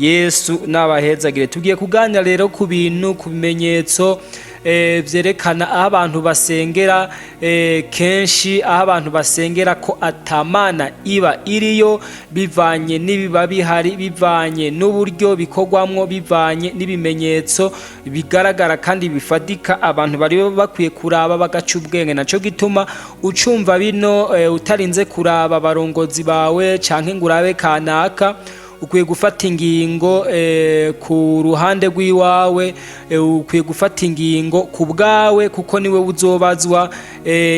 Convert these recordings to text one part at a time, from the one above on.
Yesu n'abahezagire. Tugiye kuganira rero ku bintu, ku bimenyetso vyerekana aho abantu basengera, kenshi aho abantu basengera ko atamana iba iriyo, bivanye n'ibiba bihari, bivanye n'uburyo bikorwamwo, bivanye n'ibimenyetso bigaragara kandi bifatika abantu bari bakwiye kuraba bagaca ubwenge. Naco gituma ucumva bino, utarinze kuraba abarongozi bawe canke ngo urabe kanaka, ukwiye gufata ingingo ku ruhande rw'iwawe, ukwiye gufata ingingo ku bwawe, kuko niwe uzobazwa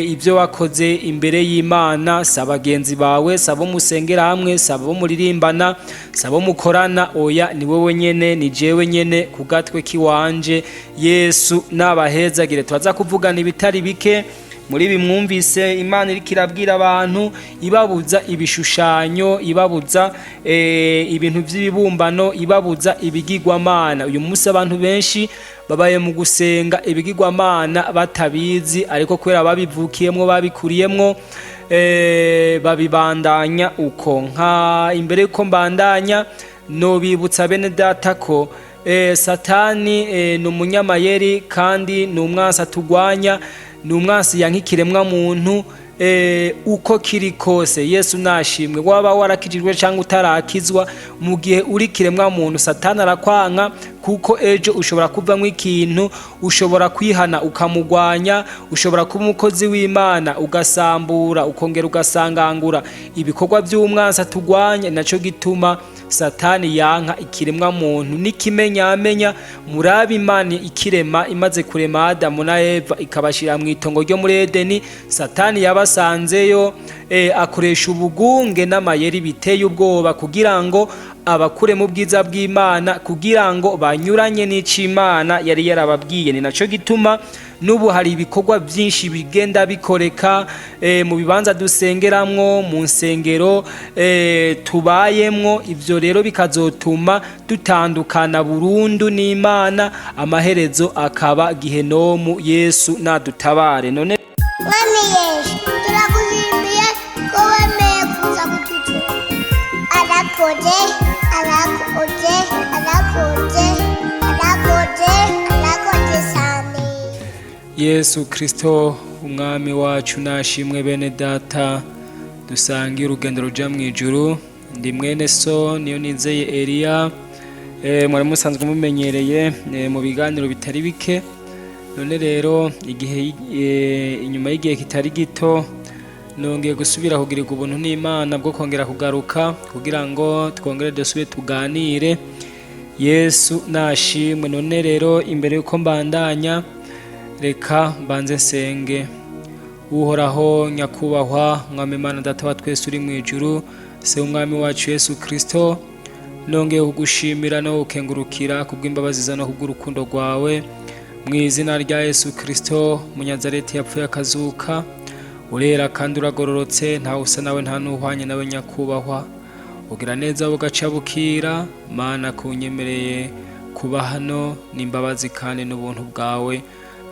ibyo wakoze imbere y'Imana. Si abagenzi bawe, si abo musengera hamwe, si abo muririmbana, si abo mukorana, oya, ni wowe nyene, ni jewe nyene ku gatwe k'iwanje. Yesu n'abahezagire. Turaza kuvugana ibitari bike muri bimwumvise Imana iriko irabwira abantu, ibabuza ibishushanyo, ibabuza ibintu vy'ibibumbano, ibabuza ibigirwamana. Uyu munsi abantu benshi babaye mu gusenga ibigirwamana batabizi, ariko kubera babivukiyemwo, babikuriyemwo, babibandanya uko. Nka imbere yuko mbandanya, nobibutsa bene data ko Satani ni umunyamayeri kandi ni umwansi atugwanya, ni umwansi yanka ikiremwa muntu uko kiri kose. Yesu nashimwe. Waba warakijijwe cyangwa utarakizwa, mu gihe uri kiremwa muntu, Satani arakwanka, kuko ejo ushobora kuvamwo ikintu, ushobora kwihana ukamugwanya, ushobora kuba umukozi w'Imana ugasambura, ukongera ugasangangura ibikorwa by'umwansi atugwanya. Naco gituma Satani yanka ikiremwa muntu n'ikimenyamenya. Murabe Imana ikirema, imaze kurema Adamu na Eva ikabashyira mu itongo ryo muri Edeni, Satani yabasanzeyo, akoresha ubugunge n'amayeri biteye ubwoba kugira ngo abakure mu bwiza bw'Imana, kugira ngo banyuranye n'icyo Imana yari yarababwiye. Ni nacyo gituma n'ubu hari ibikorwa byinshi bigenda bikoreka mu bibanza dusengeramwo, mu nsengero tubayemwo. Ibyo rero bikazotuma dutandukana burundu n'Imana, amaherezo akaba gihenomu. Yesu nadutabare. None Mwami Yesu, turagushimiye ko wemeye kuza kudutura. Arakoze, arakoze, arakoze, arakoze, arakoze cyane. Yesu Kristo Umwami wacu nashimwe. Bene data dusangiye urugendo ruja mu ijuru, ndi mwene so niyo nizeye Eliya, mwari musanzwe mumenyereye mu biganiro bitari bike. None rero igihe inyuma y'igihe kitari gito nongeye gusubira kugirirwa ubuntu n'Imana bwo kongera kugaruka kugira ngo twongere dusubire tuganire. Yesu nashimwe. None rero imbere yuko mbandanya, reka mbanze nsenge. Uhoraho Nyakubahwa Mwami Imana Data wa twese uri mu ijuru, se Umwami wacu Yesu Kristo, nongeye kugushimira no gukengurukira kubw'imbabazi zawe no kubw'urukundo rwawe. Mu izina rya Yesu Kristo Munyazareti yapfuye akazuka, urera kandi uragororotse, ntawe usa nawe, nta n'uhwanye nawe. Nyakubahwa, ugira neza bugaca bukira. Mana, kunyemereye kuba hano n'imbabazi kandi n'ubuntu bwawe.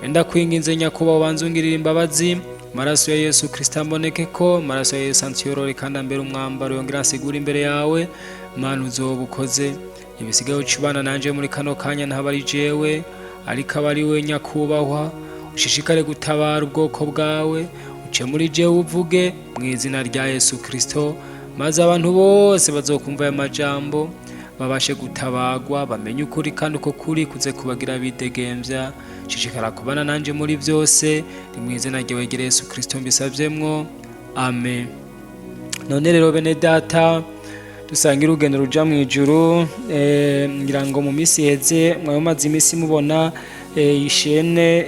Ndakwinginze Nyakubahwa, ubanze ungirire imbabazi, amaraso ya Yesu Kristo amboneke ko, amaraso ya Yesu ansiyorore kandi ambere umwambaro, yongera ansigure imbere yawe. Mana, uzoba ukoze. Ibisigaye ucibana nanje muri kano kanya, ntaba ari jewe ariko aba ari we. Nyakubahwa, ushishikare gutabara ubwoko bwawe, uce muri jewe uvuge mu izina rya Yesu Kristo, maze abantu bose bazokumva aya majambo babashe gutabagwa, bamenye ukuri, kandi uko kuri kuze kubagira bidegembya. Shishikara kubana nanje muri byose, ni mu izina ryawe ryera Yesu Kristo mbisavyemwo, amen. None rero bene data dusangira urugendo ruja mu ijuru, ngira ngo mu minsi iheze mwari mumaze iminsi mubona ishene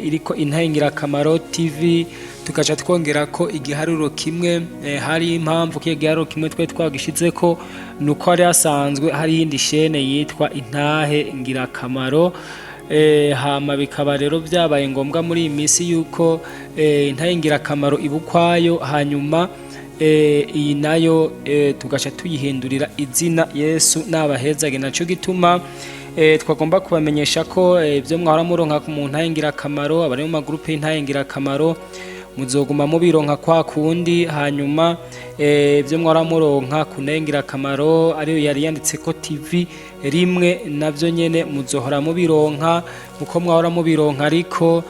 iriko Intahe Ngirakamaro TV, tugaca twongera ko igiharuro kimwe. Hari impamvu ko igiharuro kimwe twari twagishizeko, nuko hari hasanzwe hari iyindi shene yitwa Intahe Ngirakamaro. Hama bikaba rero byabaye ngombwa muri iyi minsi yuko Intahe Ngirakamaro iba ukwayo, hanyuma iyi nayo tugaca tuyihindurira izina. Yesu nabahezage. Naco gituma twagomba kubamenyesha ko ibyo mwahora muronka mu Ntahe Ngirakamaro, abari mu magurupe y'Intahe Ngirakamaro, Muzoguma mubironka kwa kundi. Hanyuma ibyo mwara muronka kunengira akamaro, ariyo yari yanditse ko TV rimwe, navyo nyene muzohora mubironka uko mwahora mubironka. Ariko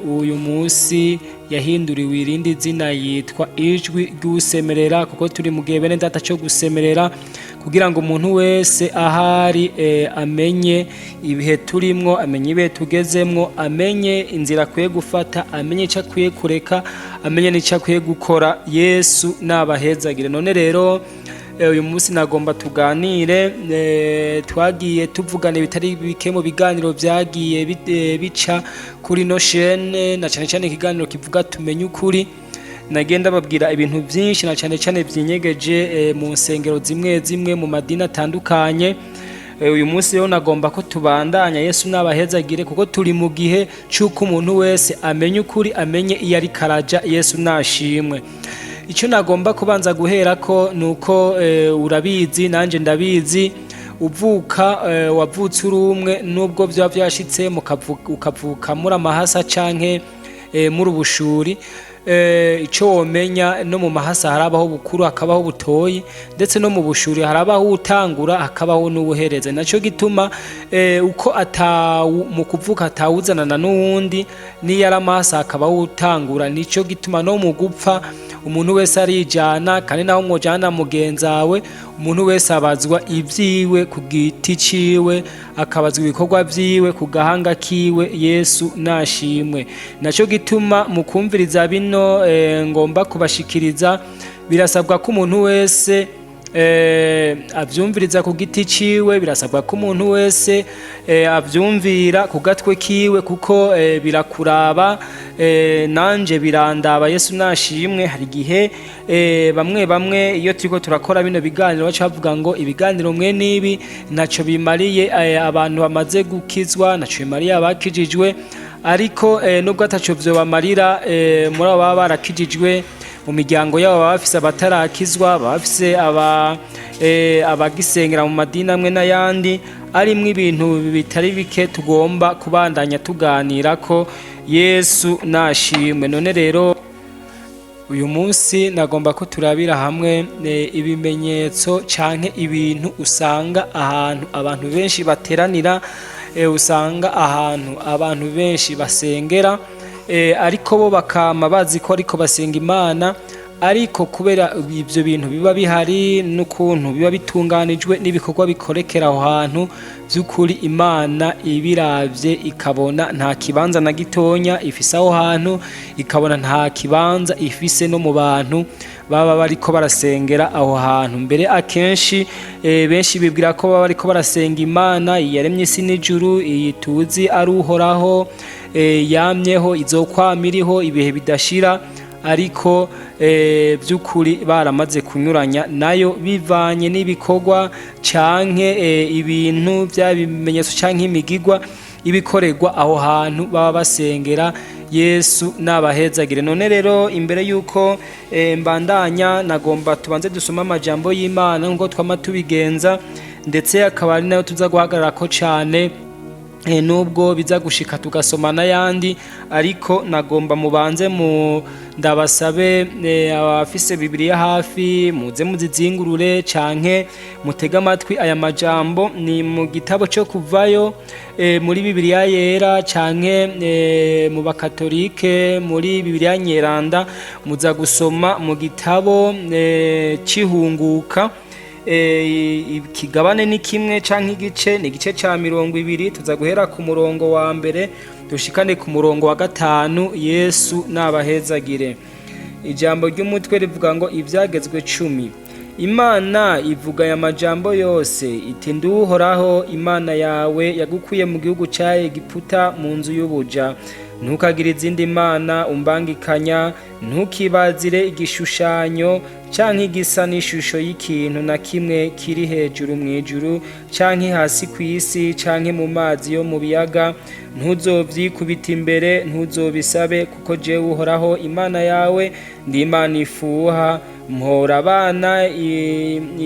uyu munsi yahinduriwe irindi zina, yitwa Ijwi ry'Usemerera, kuko turi mu gihe, bene data, cyo gusemerera kugira ngo umuntu wese ahari amenye ibihe turimwo, amenye ibihe tugezemwo, amenye inzira akwiye gufata, amenye icyo akwiye kureka, amenye n'icyo akwiye gukora. Yesu nabahezagire. None rero uyu munsi nagomba tuganire. Twagiye tuvugana ibitari bike mu biganiro byagiye bica kuri ino chaîne, na cyane cyane ikiganiro kivuga Tumenye Ukuri. Nagenda babwira ibintu byinshi, na cyane cyane byinyegeje mu nsengero zimwe zimwe, mu madini atandukanye. Uyu munsi rero nagomba ko tubandanya. Yesu nabahezagire, kuko turi mu gihe cy'uko umuntu wese amenye ukuri, amenye iyo ari karaja. Yesu nashimwe. Icyo nagomba kubanza guhera ko ni uko urabizi, nanjye ndabizi, uvuka wavutse uri umwe. Nubwo byaba byashitse ukavuka muri amahasa canke muri ubushuri, icyo womenya, no mu mahasa harabaho bukuru, hakabaho butoyi, ndetse no mu bushuri harabaho utangura, hakabaho n'ubuhereza. Nacyo gituma uko atawu mu kuvuka atawuzanana n'uwundi, niyo ari amahasa hakabaho utangura. Nicyo gituma no mu gupfa umuntu wese arijana, kandi naho mwojana mugenzawe, umuntu wese abazwa ibyiwe ku giti ciwe, akabazwa ibikorwa vyiwe ku gahanga kiwe. Yesu nashimwe. Nacyo gituma mu kumviriza bino ngomba kubashikiriza, birasabwa ko umuntu wese avyumviriza ku giti ciwe, birasabwa ko umuntu wese avyumvira ku gatwe kiwe, kuko birakuraba, nanje birandaba. Yesu nashimwe. Hari igihe bamwe bamwe iyo turiko turakora bino biganiro baca bavuga ngo ibiganiro mwe nibi ntaco bimariye abantu bamaze gukizwa, ntaco bimariye abakijijwe. Ariko nubwo ataco vyobamarira, muri abo baba barakijijwe, mu miryango yabo baba bafise abatarakizwa, baba bafise abagisengera mu madini amwe n'ayandi, arimwo ibintu bitari bike tugomba kubandanya tuganira ko. Yesu nashimwe. None rero uyu munsi nagomba ko turabira hamwe ibimenyetso canke ibintu usanga ahantu abantu benshi bateranira, usanga ahantu abantu benshi basengera, ariko bo bakama bazi ko ariko basenga Imana. Ariko kubera ibyo bintu biba bihari n'ukuntu biba bitunganijwe n'ibikorwa bikorekera aho hantu, by'ukuri Imana ibiravye ikabona nta kibanza na gitonya ifise aho hantu, ikabona nta kibanza ifise no mu bantu baba bariko barasengera aho hantu. Mbere akenshi benshi bibwira ko baba bariko barasenga Imana yaremye isi n'ijuru, iyi tuzi ari Uhoraho, yamyeho, izokwama iriho ibihe bidashira. Ariko by'ukuri baramaze kunyuranya nayo bivanye n'ibikorwa canke ibintu bya bimenyetso canke imigigwa ibikorerwa aho hantu baba basengera. Yesu nabahezagire. None rero imbere yuko mbandanya, nagomba tubanze dusome amajambo y'Imana nkuko twama tubigenza, ndetse akaba ari nayo tuza guhagararako cane, nubwo biza gushika tugasoma n'ayandi. Ariko nagomba mubanze mu ndabasabe, abafise Bibiliya hafi muze muzizingurure canke mutege amatwi aya majambo. Ni mu gitabo cyo Kuvayo, muri Bibiliya Yera, canke mu bakatolike muri Bibiliya Nyeranda, muza gusoma mu gitabo c'Ihunguka. Ikigabane ni kimwe canke igice ni igice ca 20. Tuza guhera ku murongo wa mbere dushikane ku murongo wa gatanu. Yesu nabahezagire. Ijambo ry'umutwe rivuga ngo Ivyagezwe 10. Imana ivuga aya majambo yose iti: "Nduhoraho Imana yawe yagukuye mu gihugu ca Egiputa, mu nzu y'ubuja. Ntukagire izindi mana umbangikanya, ntukibazire igishushanyo canke igisa n'ishusho y'ikintu na kimwe kiri hejuru mw'ijuru, canke hasi kw'isi, canke mu mazi yo mu biyaga. Ntuzovyikubita imbere, ntuzobisabe, kuko jewe Uhoraho Imana yawe ndi Imana ifuha." Mpora abana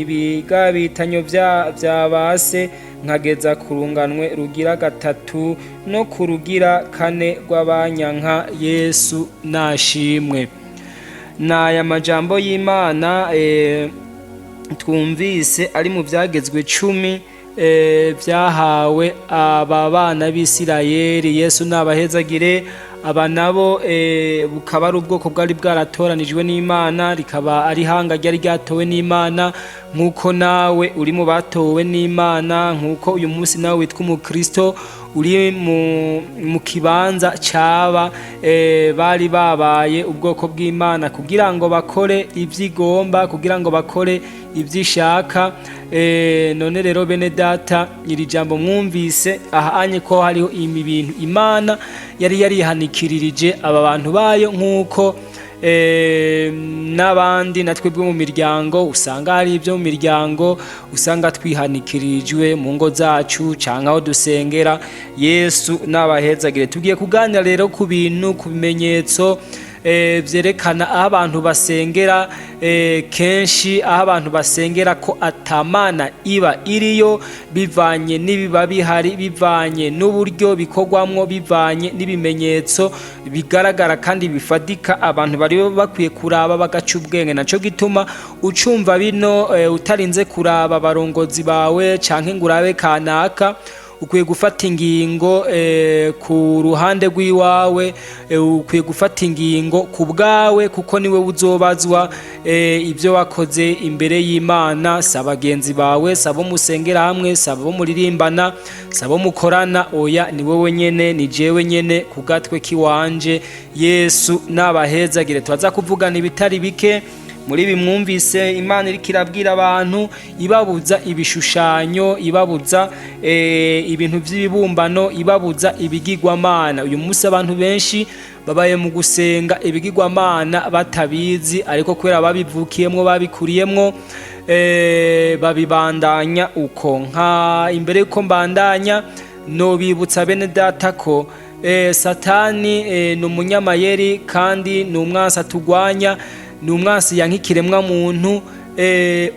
ibigabitanyo vya base, nkageza ku runganwe rugira gatatu no ku rugira kane rw'abanyanka. Yesu nashimwe. N'aya majambo y'Imana twumvise ari mu Vyagezwe 10 vyahawe aba bana b'Isirayeli. Yesu nabahezagire. Aba nabo bukaba ari ubwoko bwari bwaratoranijwe n'Imana, rikaba ari ihanga ryari ryatowe n'Imana, nk'uko nawe uri mu batowe n'Imana, nk'uko uyu munsi nawe witwa umukristo, uri mu kibanza caba bari babaye ubwoko bw'Imana kugira ngo bakore ivy'igomba, kugira ngo bakore ivy'ishaka. None rero bene data, iri jambo mwumvise aha anye ko hariho ibintu Imana yari yarihanikirije aba bantu bayo, nk'uko n'abandi natwe bwo mu miryango usanga hari ibyo mu miryango usanga twihanikirijwe mu ngo zacu canke aho dusengera. Yesu n'abahezagire. Tugiye kuganira rero ku bintu, ku bimenyetso vyerekana aho abantu basengera, kenshi aho abantu basengera ko atamana iba iriyo, bivanye n'ibiba bihari, bivanye n'uburyo bikorwamwo, bivanye n'ibimenyetso bigaragara kandi bifatika abantu bari bakwiye kuraba bagaca ubwenge. Naco gituma ucumva bino, utarinze kuraba abarongozi bawe canke ngo urabe kanaka, ukwiye gufata ingingo ku ruhande rw'iwawe, ukwiye gufata ingingo ku bwawe, kuko niwe uzobazwa ibyo wakoze imbere y'Imana. Si abagenzi bawe, si abo musengera hamwe, si abo muririmbana, si abo mukorana, oya, ni wowe nyene, ni jewe nyene ku gatwe k'iwanje. Yesu nabahezagire. Turaza kuvugana ibitari bike muri ibi mwumvise Imana iriko irabwira abantu, ibabuza ibishushanyo, ibabuza ibintu vy'ibibumbano, ibabuza ibigirwamana. Uyu munsi abantu benshi babaye mu gusenga ibigirwamana batabizi, ariko kubera babivukiyemwo, babikuriyemwo, babibandanya uko. Nka imbere yuko mbandanya, nobibutsa bene data ko Satani ni umunyamayeri kandi ni umwansi atugwanya, ni umwansi yanka ikiremwa muntu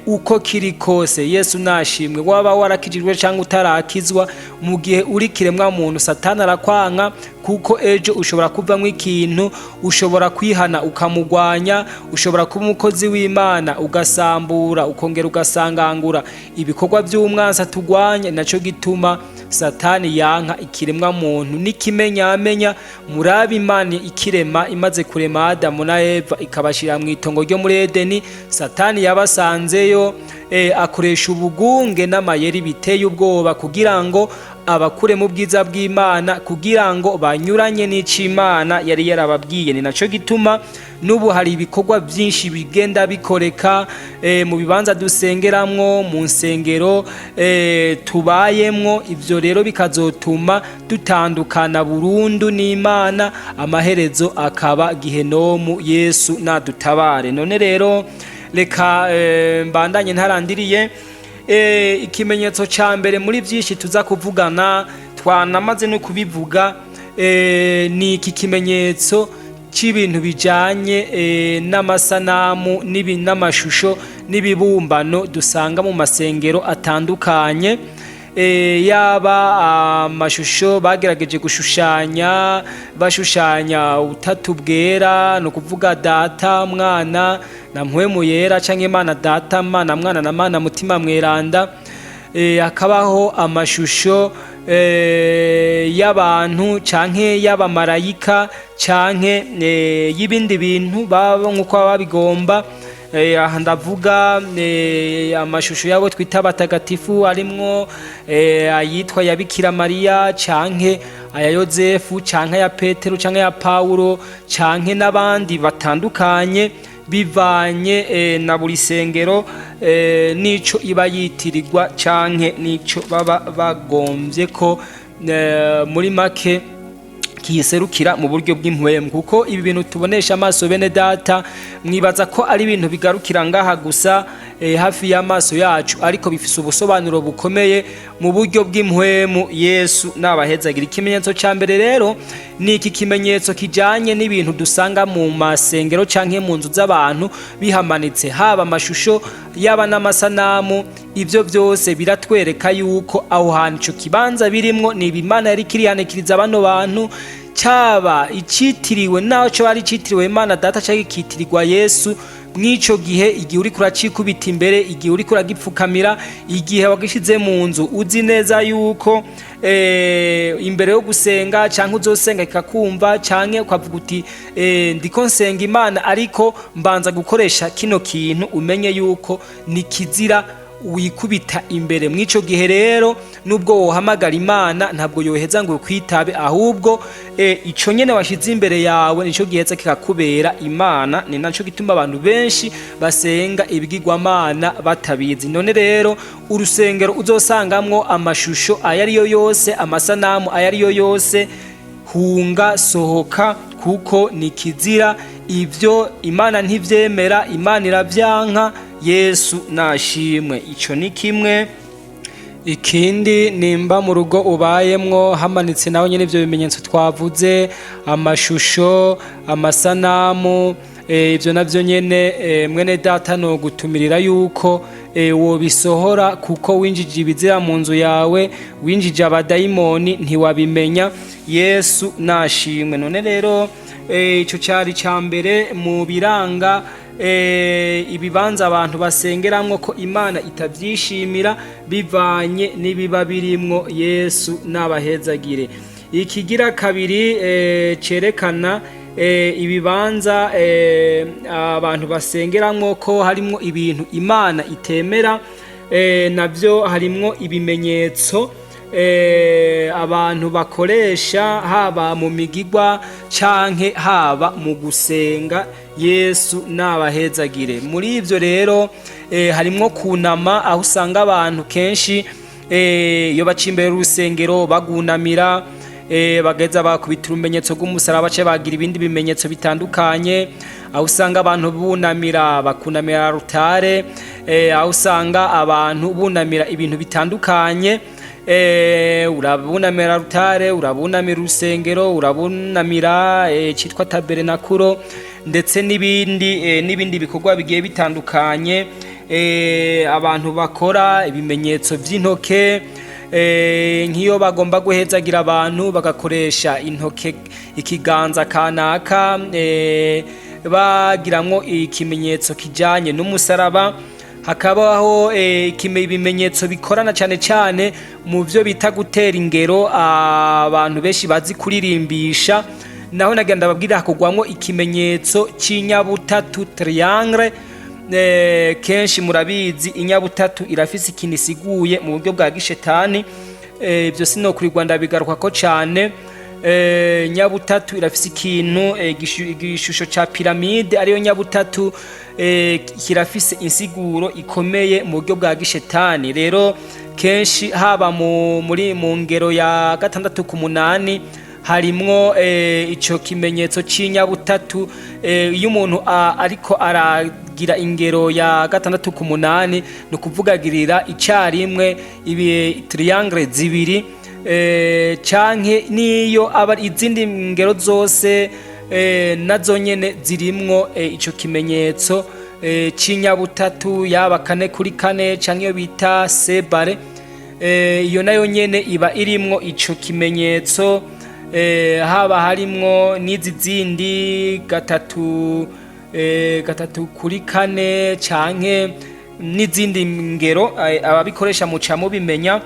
uko kiri kose. Yesu nashimwe. Waba warakijijwe cyangwa utarakizwa, mu gihe uri kiremwa muntu, Satani arakwanka, kuko ejo ushobora kuvamwo ikintu, ushobora kwihana ukamugwanya, ushobora kuba umukozi w'Imana ugasambura, ukongera ugasangangura ibikorwa by'umwansi atugwanya. Naco gituma Satani yanka ikiremwa muntu n'ikimenyamenya. Murabe Imana ikirema, imaze kurema Adamu na Eva ikabashyira mu itongo ryo muri Edeni, Satani yabasanzeyo, akoresha ubugunge n'amayeri biteye ubwoba kugira ngo abakure mu bwiza bw'Imana, kugira ngo banyuranye n'icyo Imana yari yarababwiye. Ni nacyo gituma n'ubu hari ibikorwa byinshi bigenda bikoreka mu bibanza dusengeramwo, mu nsengero tubayemwo. Ibyo rero bikazotuma dutandukana burundu n'Imana, amaherezo akaba gihenomu. Yesu nadutabare. None rero reka mbandanye ntarandiriye. Ikimenyetso ca mbere muri byinshi tuza kuvugana, twanamaze no kubivuga, ni iki kimenyetso cy'ibintu bijanye n'amasanamu n'amashusho n'ibibumbano dusanga mu masengero atandukanye, yaba amashusho bagerageje gushushanya, bashushanya utatu bwera, ni ukuvuga Data, Mwana na Mpwemu Yera, canke Imana Data, Mana Mwana na Mana Mutima Mweranda. Hakabaho amashusho y'abantu canke y'abamarayika canke y'ibindi bintu baba nk'uko baba babigomba. Aha ndavuga amashusho yabo twita abatagatifu, arimwo ayitwa ya Bikira Mariya canke aya Yozefu canke aya Petero canke aya Pawulo canke n'abandi batandukanye, bivanye na buri sengero n'ico iba yitirirwa canke n'ico baba bagomvye ko. Muri make Kiyiserukira mu buryo bw'impwemu, kuko ibi bintu tubonesha amaso, bene data, mwibaza ko ari ibintu bigarukira ngaha gusa hafi y'amaso yacu, ariko bifise ubusobanuro bukomeye mu buryo bw'impwemu. Yesu nabahezagira. Ikimenyetso ca mbere rero ni iki kimenyetso kijanye n'ibintu dusanga mu masengero canke mu nzu z'abantu bihamanitse, haba amashusho, yaba n'amasanamu. Ibyo byose biratwereka yuko aho hantu, ico kibanza birimwo, ni Imana yari kirihanikiriza bano bantu, cyaba icitiriwe naho cyo ari icitiriwe Imana Data cyangwa ikitirirwa Yesu. Mw'ico gihe, igihe uriko uracikubita imbere, igihe uriko uragipfukamira, igihe wagishize mu nzu, uzi neza yuko imbere yo gusenga canke uzosenga kikakumva, canke ukavuga uti "Ndiko nsenga Imana, ariko mbanza gukoresha kino kintu", umenye yuko ni kizira wikubita imbere. Mw'ico gihe rero, nubwo wohamagara Imana, ntabwo yoheza ngo kwitabe, ahubwo ico nyene washize imbere yawe nico giheza kikakubera Imana. Ni naco gituma abantu benshi basenga ibigirwamana batabizi. None rero urusengero uzosangamwo amashusho ayo ariyo yose, amasanamu ayo ariyo yose, hunga, sohoka, kuko ni kizira. Ibyo Imana ntivyemera, Imana iravyanka. Yesu nashimwe. Ico ni kimwe. Ikindi, nimba mu rugo ubayemwo hamanitse nawe nyine ibyo bimenyetso twavuze, amashusho, amasanamu, ibyo navyo nyene, mwene data, no gutumirira yuko wobisohora, kuko winjije ibizira mu nzu yawe, winjije abadayimoni ntiwabimenya. Yesu nashimwe. None rero ico cari ca mbere mu biranga ibibanza abantu basengeramwo ko Imana itavyishimira bivanye n'ibiba birimwo. Yesu n'abahezagire. Ikigira kabiri cerekana ibibanza abantu basengeramwo ko harimwo ibintu Imana itemera, navyo harimwo ibimenyetso abantu bakoresha, haba mu migigwa canke haba mu gusenga. Yesu n'abahezagire. Muri ivyo rero harimwo kunama, aho usanga abantu kenshi iyo baca imbere y'urusengero bagunamira, bageza bakubita urumenyetso rw'umusaraba, bace bagira ibindi bimenyetso bitandukanye, aho usanga abantu bunamira, bakunamira rutare, aho usanga abantu bunamira ibintu bitandukanye. Urabunamira rutare, urabunamira urusengero, urabunamira citwa taberenakuro, ndetse n'ibindi n'ibindi bikorwa bigiye bitandukanye abantu bakora ibimenyetso vy'intoke, nk'iyo bagomba guhezagira abantu bagakoresha intoke, ikiganza kanaka, bagiramwo ikimenyetso kijanye n'umusaraba. Hakabaho ibimenyetso bikorana cyane cyane mu byo bita gutera ingero, abantu benshi bazi kuririmbisha. Naho nagenda babwira, hakugwamwo ikimenyetso cy'inyabutatu, triangle. Kenshi murabizi, inyabutatu irafise ikintu isiguye mu buryo bwa gishetani. Ibyo sinokurirwa ndabigaruka ko cyane. Nyabutatu irafise ikintu, igishusho ca piramide ariyo nyabutatu, kirafise insiguro ikomeye mu buryo bwa gishetani. Rero kenshi haba muri mu ngero ya gatandatu ku munani harimwo ico kimenyetso c'inyabutatu. Iyo umuntu ariko aragira ingero ya gatandatu ku munani, ni ukuvugagirira icarimwe ibi triangle zibiri, canke niyo aba izindi ngero zose, nazo nyene zirimwo ico kimenyetso c'inyabutatu, yaba kane kuri kane canke iyo bita sebare, iyo nayo nyene iba irimwo ico kimenyetso. Haba harimwo n'izi zindi gatatu, gatatu kuri kane, canke n'izindi ngero, ababikoresha muca mubimenya.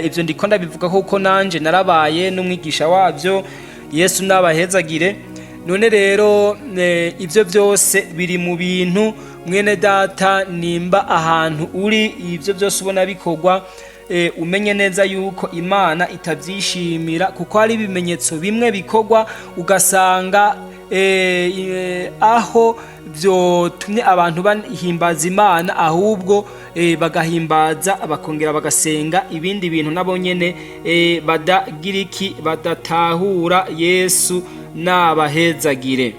Ivyo ndiko ndabivuga kuko nanje narabaye n'umwigisha wavyo. Yesu nabahezagire. None rero ivyo byose biri mu bintu, mwene data, nimba ahantu uri ivyo byose ubona bikorwa, umenye neza yuko Imana itavyishimira, kuko hari ibimenyetso bimwe bikorwa ugasanga aho byotumye abantu bahimbaza Imana, ahubwo bagahimbaza, bakongera bagasenga ibindi bintu nabo nyene badagira iki, badatahura. Yesu nabahezagire.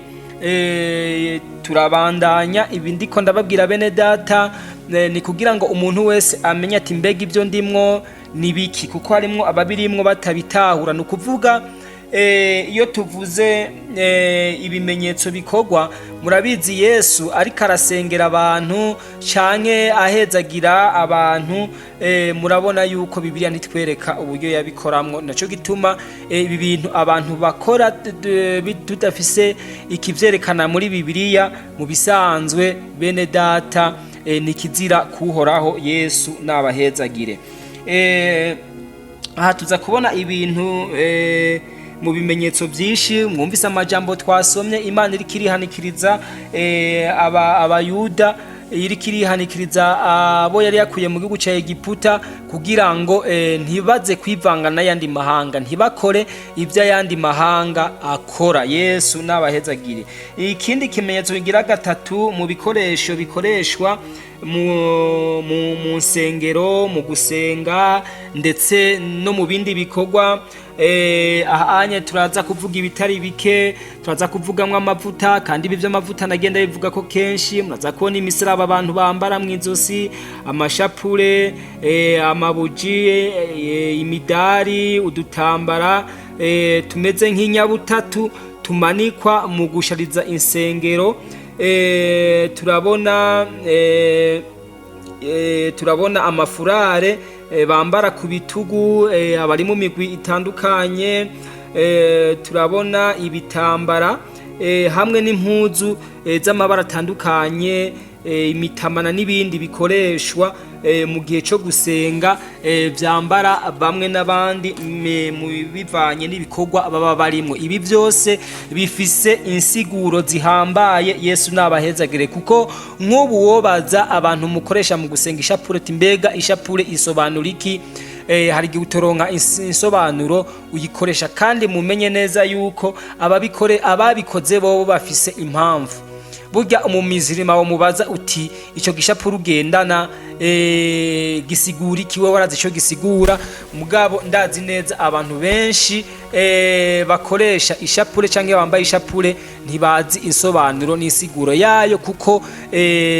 Turabandanya. Ibi ndiko ndababwira, bene data, ni kugira ngo umuntu wese amenye ati: "Mbega ibyo ndimwo ni biki?" Kuko harimwo ababirimwo batabitahura. Ni ukuvuga, iyo tuvuze ibimenyetso bikorwa, murabizi, Yesu ariko arasengera abantu canke ahezagira abantu, murabona yuko Bibiliya ntitwereka uburyo yabikoramwo. Naco gituma ibi bintu abantu bakora tudafise ikivyerekana muri Bibiliya, mu bisanzwe, bene data, ni kizira kuhoraho. Yesu nabahezagire. Aha tuza kubona ibintu mu bimenyetso byinshi. Mwumvise amajambo twasomye, Imana iriko irihanikiriza abayuda, iriko irihanikiriza abo yari yakuye mu gihugu ca Egiputa kugira ngo ntibaze kwivanga n'ayandi mahanga, ntibakore ibyo ayandi mahanga akora. Yesu n'abahezagire. Ikindi kimenyetso bigira gatatu mu bikoresho bikoreshwa mu nsengero, mu gusenga ndetse no mu bindi bikorwa, aha anye turaza kuvuga ibitari bike. Turaza kuvugamwo amavuta, kandi ibi vy'amavuta nagenda bivuga ko kenshi. Muraza kubona imisaraba abantu bambara mw'izosi, amashapure, amabuji, imidari, udutambara tumeze nk'inyabutatu tumanikwa mu gushariza insengero. Turabona amafurare bambara ku bitugu, abari mu migwi itandukanye. Turabona ibitambara hamwe n'impuzu z'amabara atandukanye, imitamana n'ibindi bikoreshwa mu gihe cyo gusenga, vyambara bamwe n'abandi mu bivanye n'ibikorwa baba barimwo. Ibi byose bifise insiguro zihambaye. Yesu nabahezagire. Kuko nk'ubu wobaza abantu mukoresha mu gusenga ishapure ati: "Mbega ishapure isobanura iki?" Hari igihe utoronka insobanuro uyikoresha. Kandi mumenye neza yuko ababikore, ababikoze bobo bafise impamvu. Burya umumizirima wamubaza uti: "Ico gishapure ugendana gisigura iki?" Wewe warazi ico gisigura. Mugabo ndazi neza abantu benshi bakoresha ishapure canke bambaye ishapure ntibazi insobanuro n'isiguro yayo, kuko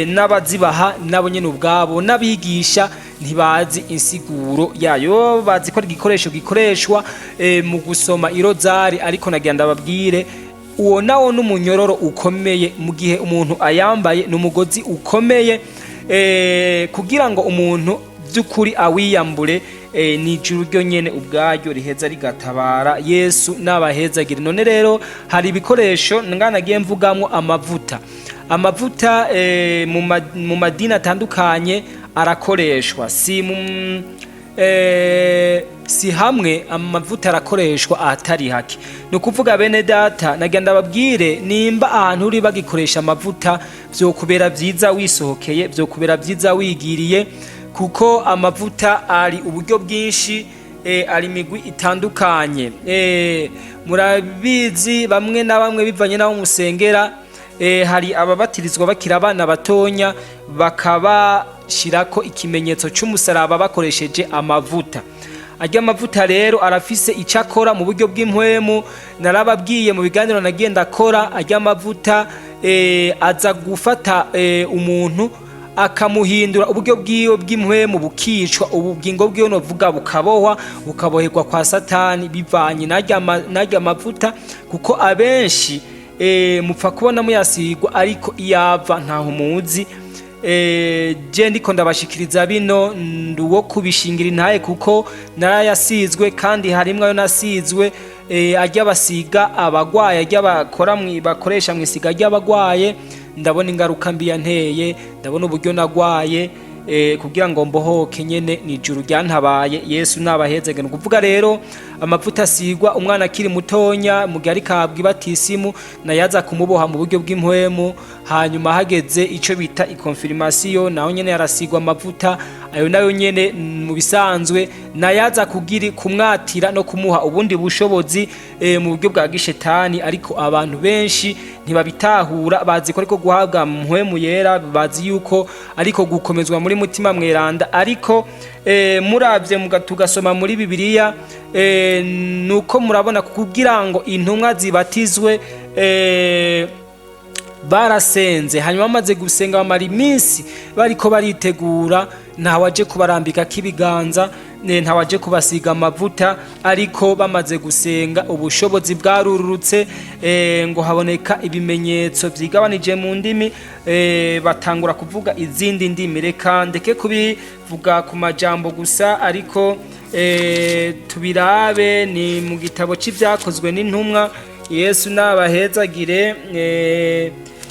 n'abazibaha nabo nyene ubwabo n'abigisha ntibazi insiguro yayo. Bazi ko ari igikoresho gikoreshwa mu gusoma irozari, ariko nagira ndababwire, uwo nawo n'umunyororo ukomeye. Mu gihe umuntu ayambaye, ni umugozi ukomeye kugira ngo umuntu by'ukuri awiyambure, ni ijuru ryo nyene ubwaryo riheza rigatabara. Yesu n'abahezagire. None rero hari ibikoresho nganagiye mvugamwo amavuta. Amavuta mu madini atandukanye arakoreshwa, si hamwe amavuta arakoreshwa ahatari hake. Ni ukuvuga, bene data, nagira ndababwire, nimba ahantu uri bagikoresha amavuta, vyokubera vyiza wisohokeye, vyokubera vyiza wigiriye, kuko amavuta ari uburyo bwinshi, ari imigwi itandukanye. Murabizi, bamwe na bamwe, bivanye n'aho musengera, hari ababatirizwa bakiri abana batonya, bakabashirako ikimenyetso c'umusaraba bakoresheje amavuta. Arya amavuta rero arafise icyo akora mu buryo bw'impwemu. Narababwiye mu biganiro nagiye ndakora, arya amavuta aza gufata umuntu, akamuhindura uburyo bwiwe bw'impwemu, bukicwa, ubugingo bwiwe novuga bukabohwa, bukaboherwa kwa Satani, bivanye n'arya mavuta. Kuko abenshi mupfa kubona muyasigwa, ariko iyava ntaho muzi. Je ndiko ndabashikiriza bino, nduwo kubishingira intaye, kuko narayasizwe, kandi harimwo ayo nasizwe, ajya basiga abagwaye, ajya bakora bakoresha mwisiga ry'abagwaye. Ndabona ingaruka mbi yanteye, ndabona uburyo nagwaye, kugira ngo mbohoke nyene ni ijuru ryantabaye. Yesu nabahezege. Ni ukuvuga rero Amavuta asigwa umwana akiri mutonya mu gihe ariko ahabwa ibatisimu nayaza kumuboha mu buryo bw'impwemu. Hanyuma hageze ico bita i confirmation, naho nyene yarasigwa amavuta. Ayo nayo nyene mu bisanzwe nayaza kugira kumwatira no kumuha ubundi bushobozi mu buryo bwa gishetani. Ariko abantu benshi ntibabitahura, bazi ko ariko guhabwa Mpwemu Yera, bazi yuko ariko gukomezwa muri Mutima Mweranda. Ariko muravye tugasoma muri Bibiliya, nuko murabona, kugira ngo intumwa zibatizwe, barasenze. Hanyuma bamaze gusenga, bamara iminsi bariko baritegura. Ntawaje kubarambikako ibiganza, ntawaje kubasiga amavuta, ariko bamaze gusenga ubushobozi bwarururutse, ngo haboneka ibimenyetso vyigabanije mu ndimi, batangura kuvuga izindi ndimi. Reka ndeke kubivuga ku majambo gusa, ariko tubirabe. Ni mu gitabo c'Ivyakozwe n'Intumwa. Yesu nabahezagire.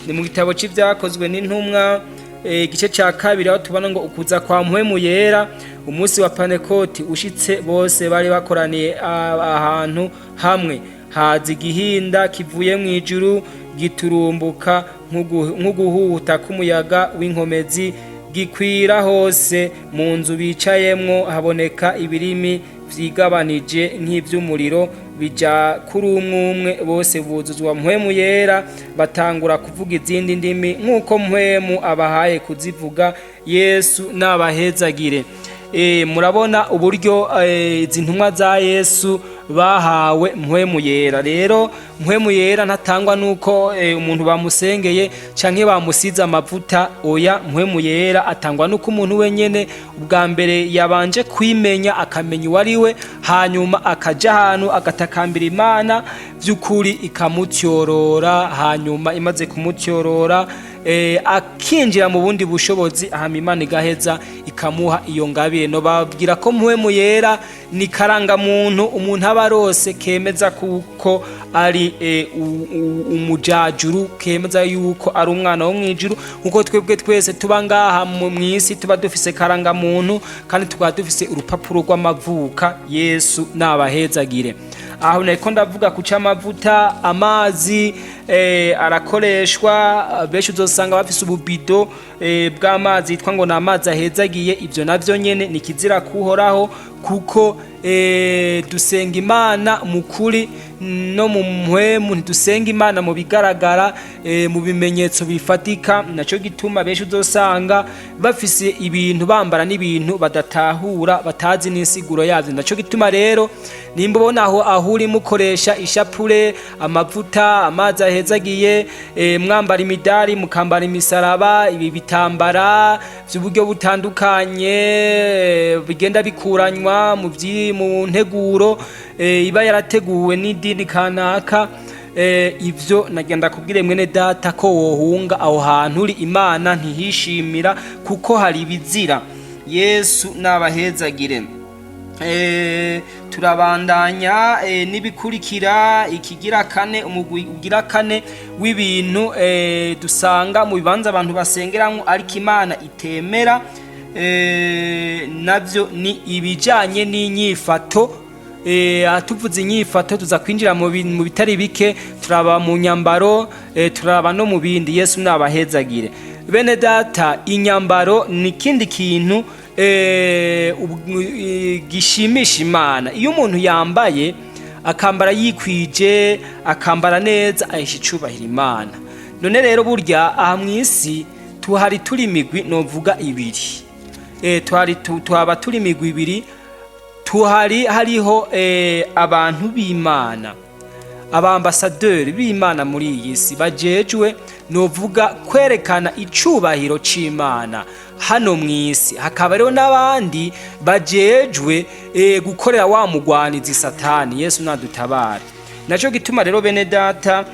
Ni mu gitabo c'Ivyakozwe n'Intumwa, igice ca kabiri, aho tubona ngo ukuza kwa Mpwemu Yera. Umunsi wa Pantekoti ushitse, bose bari bakoraniye ahantu hamwe. Haza igihinda kivuye mu ijuru giturumbuka nk'uguhuta k'umuyaga w'inkomezi, gikwira hose mu nzu bicayemwo. Haboneka ibirimi vyigabanije nk'ivy'umuriro, bija kuri umwe umwe. Bose buzuzwa Mpwemu Yera, batangura kuvuga izindi ndimi nk'uko Mpwemu abahaye kuzivuga. Yesu nabahezagire. Murabona uburyo izi ntumwa za Yesu bahawe Mpwemu Yera. Rero Mpwemu Yera ntatangwa nuko umuntu bamusengeye canke bamusize amavuta. Oya, Mpwemu Yera atangwa nuko umuntu wenyene ubwa mbere yabanje kwimenya, akamenya uwo ari we, hanyuma akaja ahantu agatakambira Imana by'ukuri, ikamutyorora. Hanyuma imaze kumutyorora, akinjira mu bundi bushobozi, hama Imana igaheza ikamuha iyo ngabire. No babwira ko Mpwemu Yera ni karangamuntu umuntu aba arose, kemeza kuko ari umujajuru, kemeza yuko ari umwana wo mwijuru, nkuko twebwe twese tuba ngaha mu mwisi tuba dufise karangamuntu kandi tukaba dufise urupapuro rw'amavuka. Yesu nabahezagire. Aho nariko ndavuga ku c'amavuta, amazi arakoreshwa. Benshi uzosanga bafise ububido bw'amazi yitwa ngo ni amazi ahezagiye. Ivyo navyo nyene ni kizira kuhoraho, kuko dusenga Imana mu kuri no mu mpwemu, ntidusenga Imana mu bigaragara, mu bimenyetso bifatika. Naco gituma benshi uzosanga bafise ibintu bambara n'ibintu badatahura, batazi n'insiguro yavyo. Naco gituma rero nimba ubona aho uri mukoresha ishapure, amavuta, amazi ahezagiye, mwambara imidari, mukambara imisaraba, ibi bitambara vy'uburyo butandukanye, bigenda bikuranywa mu nteguro iba yarateguwe n'idini kanaka, ivyo nagenda kubwire mwene data ko wohunga aho hantu uri. Imana ntihishimira kuko hari ibizira. Yesu nabahezagire. Turabandanya n'ibikurikira. Ikigira kane, umugwi ugira kane w'ibintu dusanga mu bibanza abantu basengeramwo ariko Imana itemera, navyo ni ibijanye n'inyifato. Tuvuze inyifato, tuza kwinjira mu bitari bike. Turaba mu nyambaro, turaba no mu bindi. Yesu nabahezagire bene data. Inyambaro ni ikindi kintu gishimisha Imana. Iyo umuntu yambaye, akambara yikwije, akambara neza, ahesha icubahiro Imana. None rero burya aha mu isi tuhari turi imigwi novuga ibiri, tuhari tuhaba turi imigwi ibiri. Tuhari hariho abantu b'Imana, abambasaderi b'Imana muri iyi si, bajejwe novuga kwerekana icubahiro c'Imana hano mu isi. Hakaba rero n'abandi bajejwe gukorera wa mugwanizi Satani. Yesu nadutabare. Naco gituma rero bene data,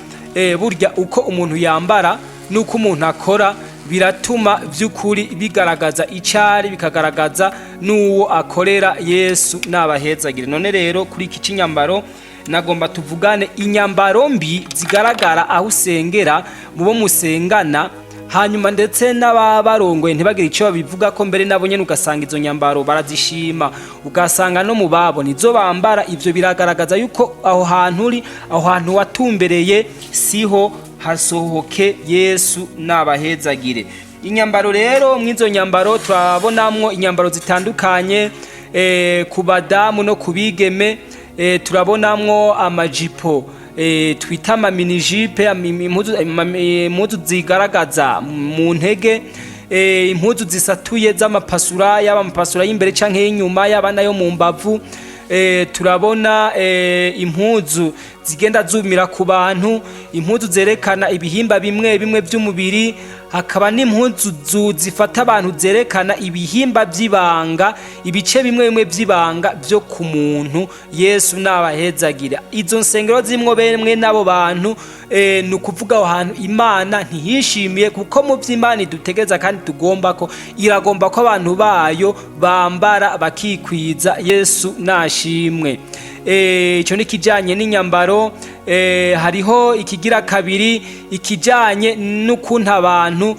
burya uko umuntu yambara n'uko umuntu akora biratuma by'ukuri bigaragaza icari, bikagaragaza n'uwo akorera. Yesu nabahezagire. None rero kuri iki c'inyambaro nagomba tuvugane inyambaro mbi zigaragara aho usengera, mu bo musengana. Hanyuma ndetse n'ababarongoye ntibagire icyo babivuga ko, mbere nabo nyene ugasanga izo nyambaro barazishima, ugasanga no mu babo nizo bambara. Ivyo biragaragaza yuko aho hantu uri, aho hantu watumbereye, siho hasohoke. Yesu nabahezagire. Inyambaro rero, mw'izo nyambaro turabonamwo inyambaro zitandukanye. Ku badamu no ku bigeme, turabonamwo amajipo twita ama mini-jupe, impuzu zigaragaza mu ntege, impuzu zisatuye z'amapasura, yaba amapasura y'imbere canke y'inyuma, yaba nayo mu mbavu. Turabona impuzu zigenda zumira ku bantu, impuzu zerekana ibihimba bimwe bimwe by'umubiri, hakaba n'impuzu zifata abantu zerekana ibihimba by'ibanga, ibice bimwe bimwe by'ibanga byo ku muntu. Yesu nabahezagira. Izo nsengero zimwo bemwe n'abo bantu, ni ukuvuga aho hantu Imana ntihishimiye, kuko mu by'Imana idutegereza kandi tugomba ko iragomba ko abantu bayo bambara bakikwiza. Yesu nashimwe. Icyo ni ikijyanye n'inyambaro. Hariho ikigira kabiri, ikijyanye n'ukuntu abantu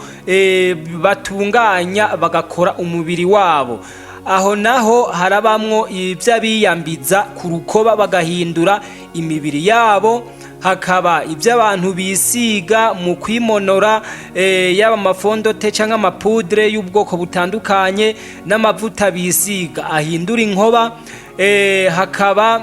batunganya bagakora umubiri wabo. Aho naho harabamwo ibyo abiyambiza ku rukoba bagahindura imibiri yabo, hakaba ibyo abantu bisiga mu kwimonora, yaba ama fond de teint cyangwa ama poudre y'ubwoko butandukanye, n'amavuta bisiga ahindura inkoba, hakaba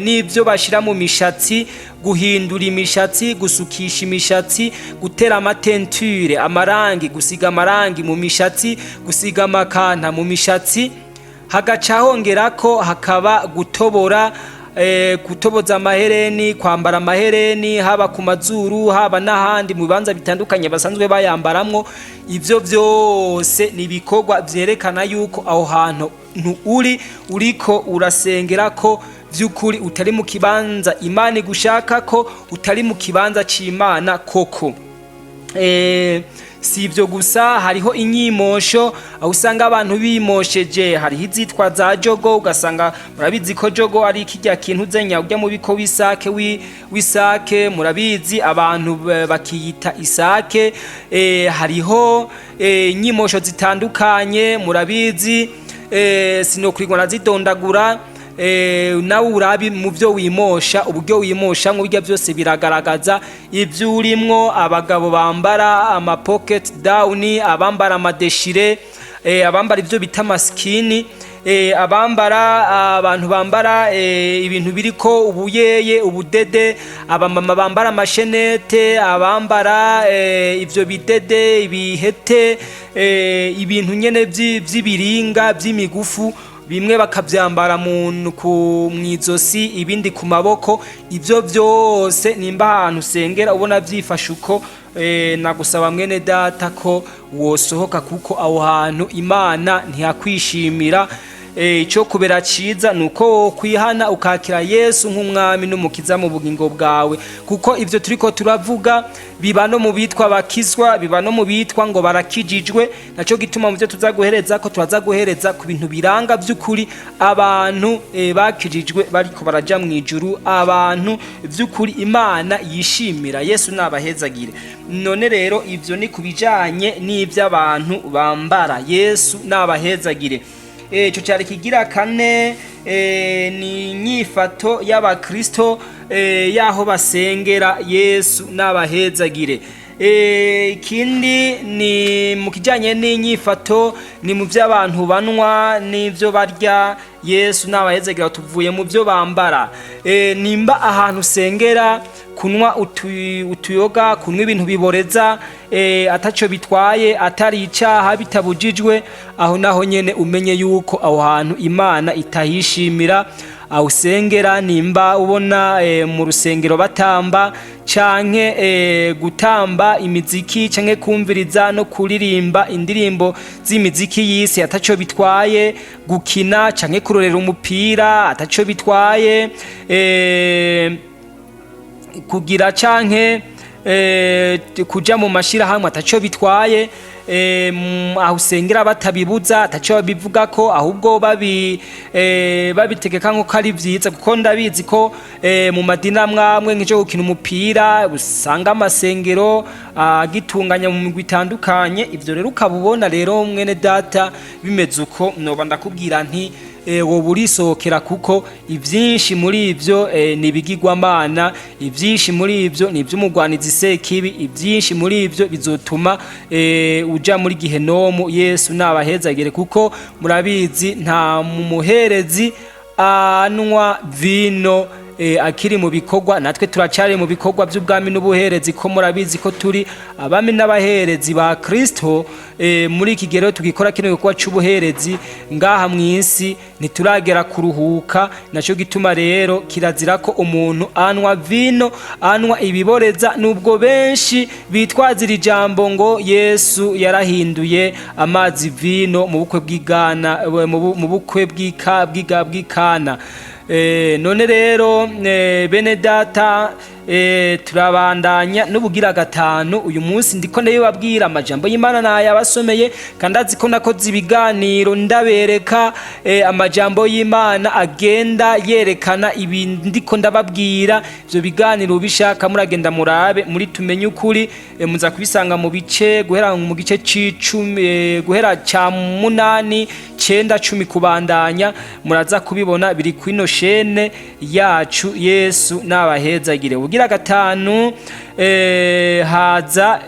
n'ibyo bashyira mu mishatsi, guhindura imishatsi, gusukisha imishatsi, gutera ama teinture, amarangi, gusiga amarangi mu mishatsi, gusiga amakanta mu mishatsi. Hagaca hongera ko hakaba gutobora, gutoboza amahereni, kwambara amahereni haba ku mazuru, haba n'ahandi mu bibanza bitandukanye basanzwe bayambaramwo. Ivyo byose ni ibikorwa vyerekana yuko aho hantu uri uriko urasengera ko vy'ukuri utari mu kibanza Imana igushaka, ko utari mu kibanza c'Imana koko. Si ibyo gusa, hariho inyimosho, aho usanga abantu bimosheje. Hariho izitwa za jogo, ugasanga murabizi ko jogo ari kirya kintu zenya ujya mu biko w'isake, w'isake, murabizi, abantu bakiyita isake. Hariho inyimosho zitandukanye, murabizi, sinokwirwa nazidondagura. Nawe urabi mu byo wimosha, uburyo wimosha mu buryo byose biragaragaza ibyo urimwo. Abagabo bambara ama pocket down, abambara ama déchiré, abambara ibyo bita ama skinny, abambara, abantu bambara ibintu biriko ubuyeye, ubudede, abamama bambara ama chaînettes, abambara ivyo bidede, ibihete, ibintu nyene vy'ibiringa vy'imigufu, bimwe bakavyambara mu ku mwizosi, ibindi ku maboko. Ivyo byose, nimba ahantu usengera ubona vyifashe uko, nagusaba mwene data ko wosohoka, kuko aho hantu Imana ntiyakwishimira. Icyo kubera ciza ni uko kwihana ukakira Yesu nk'umwami n'umukiza mu bugingo bwawe, kuko ibyo turiko turavuga biba no mu bitwa bakizwa, biba no mu bitwa ngo barakijijwe. Naco gituma mu byo tuza guhereza ko turaza guhereza ku bintu biranga by'ukuri abantu bakijijwe bariko baraja mu ijuru, abantu by'ukuri Imana yishimira. Yesu nabahezagire. None rero ivyo ni kubijanye n'ivy'abantu bambara. Yesu nabahezagire. Ico cyari kigira kane, ni inyifato y'abakristo yaho basengera. Yesu nabahezagire. Ikindi ni mu kijyanye n'inyifato, ni mu by'abantu banywa n'ibyo barya. Yesu nabahezagira. Tuvuye mu byo bambara. Nimba ahantu usengera kunywa utuyoga, kunywa ibintu biboreza, ataco bitwaye, atari icaha, bitabujijwe, aho naho nyene umenye yuko aho hantu Imana itahishimira awusengera. Nimba ubona mu rusengero batamba canke gutamba imiziki canke kumviriza no kuririmba indirimbo z'imiziki y'isi ataco bitwaye, gukina canke kurorera umupira ataco bitwaye, kugira canke kuja mu mashirahamwe ataco bitwaye, aho usengera batabibuza, ataco babivuga ko, ahubwo babitegeka nko ari vyiza, kuko ndabizi ko mu madini amwe amwe nk'ico gukina umupira usanga amasengero Agitunganya mu migwi itandukanye. Ivyo rero ukaba ubona rero, mwene data, bimeze uko, noba ndakubwira nti woba urisohokera, kuko ivyinshi muri ivyo ni ibigirwamana, ivyinshi muri ivyo ni ivy'umugwanizi Sekibi, ivyinshi muri ivyo bizotuma uja muri gihenomu. Yesu nabahezagire, kuko murabizi nta muherezi anywa vino akiri mu bikorwa. Natwe turacari mu bikorwa by'ubwami n'ubuherezi, ko murabizi ko turi abami n'abaherezi ba Kristo. Muri iki gihe rero tugikora kino gikorwa c'ubuherezi ngaha mw'isi, ntituragera kuruhuka. Naco gituma rero kirazira ko umuntu anywa vino, anywa ibiboreza, nubwo benshi bitwazira ijambo ngo Yesu yarahinduye amazi vino mu bukwe bw'igana, mu bukwe bw'ika bw'iga bw'ikana. None rero, bene data, turabandanya n'ubugira gatanu. Uyu munsi ndiko ndabibabwira, amajambo y'Imana nayabasomeye, kandi azi ko nakoze ibiganiro ndabereka amajambo y'Imana agenda yerekana ibi ndiko ndababwira. Ivyo biganiro bishaka muragenda murabe muri Tumenye Ukuri, muza kubisanga mu bice guhera mu gice c'icumi, guhera ca munani, cenda, 10 kubandanya, muraza kubibona, biri kwino shene yacu. Yesu nabahezagire. Ubugira gatanu, haza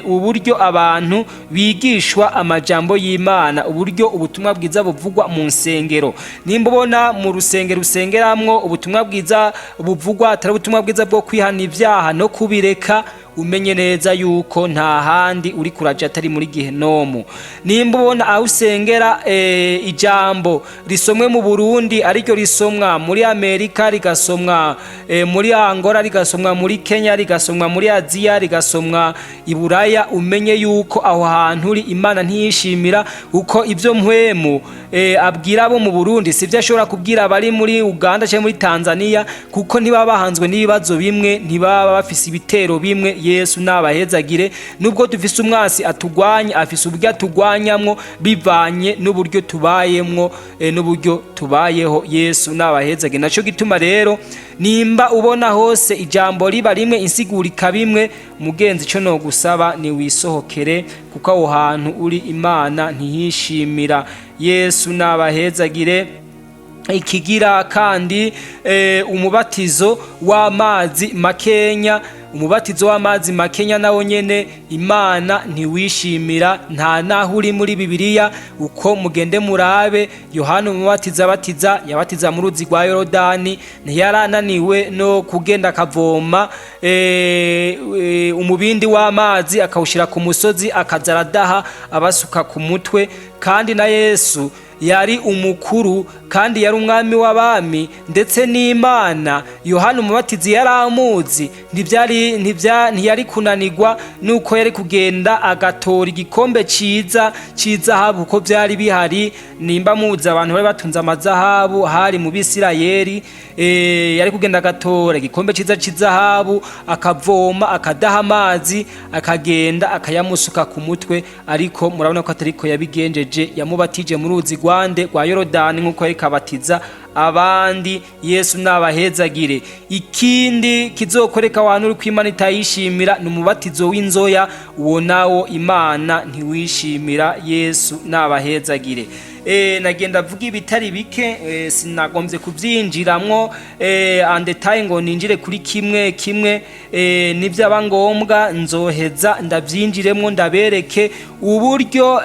uburyo abantu bigishwa amajambo y'Imana, uburyo ubutumwa bwiza buvugwa mu nsengero. Nimba ubona mu rusengero usengeramwo ubutumwa bwiza buvugwa atari ubutumwa bwiza bwo kwihana ibyaha no kubireka, umenye neza yuko nta handi uri kuraja atari muri gihenomu. Nimba ubona aho usengera ijambo risomwe mu Burundi ariryo risomwa muri Amerika, rigasomwa muri Angola, rigasomwa muri Kenya, rigasomwa muri Aziya, rigasomwa i Buraya, umenye yuko aho hantu uri Imana ntiyishimira, uko ibyo mpwemu abwira abo mu Burundi sivyo ashobora kubwira abari muri Uganda cyangwa muri Tanzania, kuko ntibaba bahanzwe n'ibibazo bimwe, ntibaba bafise ibitero bimwe. Yesu nabahezagire. Nubwo dufise umwasi atugwanya, afise uburyo atugwanyamwo bivanye n'uburyo tubayemwo, n'uburyo tubayeho. Yesu nabahezagire. Naco gituma rero nimba ubona hose ijambo riba rimwe, insiguro ikaba imwe, mugenzi, ico no gusaba ni wisohokere, kuko aho hantu uri Imana ntihishimira. Yesu nabahezagire. Ikigira kandi, umubatizo w'amazi makenya. Umubatizo w'amazi makenya nawo nyene Imana ntiwishimira, nta naho uri muri Bibiliya. Uko mugende murabe Yohana Umubatiza abatiza, yabatiza mu ruzi rwa Yorodani, ntiyarananiwe no kugenda akavoma umubindi w'amazi, akawushyira ku musozi, akaza aradaha abasuka ku mutwe. Kandi na Yesu yari umukuru, kandi yari umwami w'abami ndetse n'Imana. Yohana Umubatizi yari amuzi, ntibyari ntiyari kunanirwa nuko yari kugenda agatora igikombe ciza c'izahabu, kuko byari bihari. Nimba muzi abantu bari batunze amazahabu hari mu Bisirayeli, yari kugenda agatora igikombe ciza c'izahabu, akavoma, akadaha amazi, akagenda akayamusuka ku mutwe. Ariko murabona ko atariko yabigenjeje, yamubatije mu ruzi rwande rwa Yorodani nk'uko yariko abatiza abandi. Yesu nabahezagire. Ikindi kizokoreka abantu uri kw'Imana itayishimira ni umubatizo w'inzoya, uwo nawo Imana ntiwishimira. Yesu nabahezagire. Nagenda avuga ibitari bike, sinagombye kubyinjiramwo en détail ngo ninjire kuri kimwe kimwe. Nibyaba ngombwa nzoheza ndabyinjiremwo, ndabereke uburyo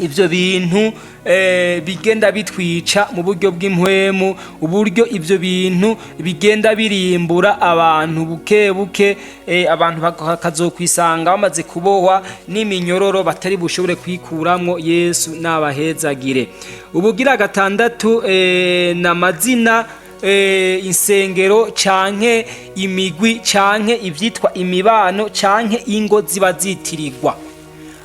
ibyo bintu bigenda bitwica mu buryo bw'impwemu, uburyo ibyo bintu bigenda birimbura abantu buke buke, abantu bakazokwisanga bamaze kubohwa n'iminyororo batari bushobore kwikuramwo. Yesu nabahezagire. Ubugira gatandatu, n'amazina insengero canke imigwi canke ivyitwa imibano canke ingo ziba zitirirwa.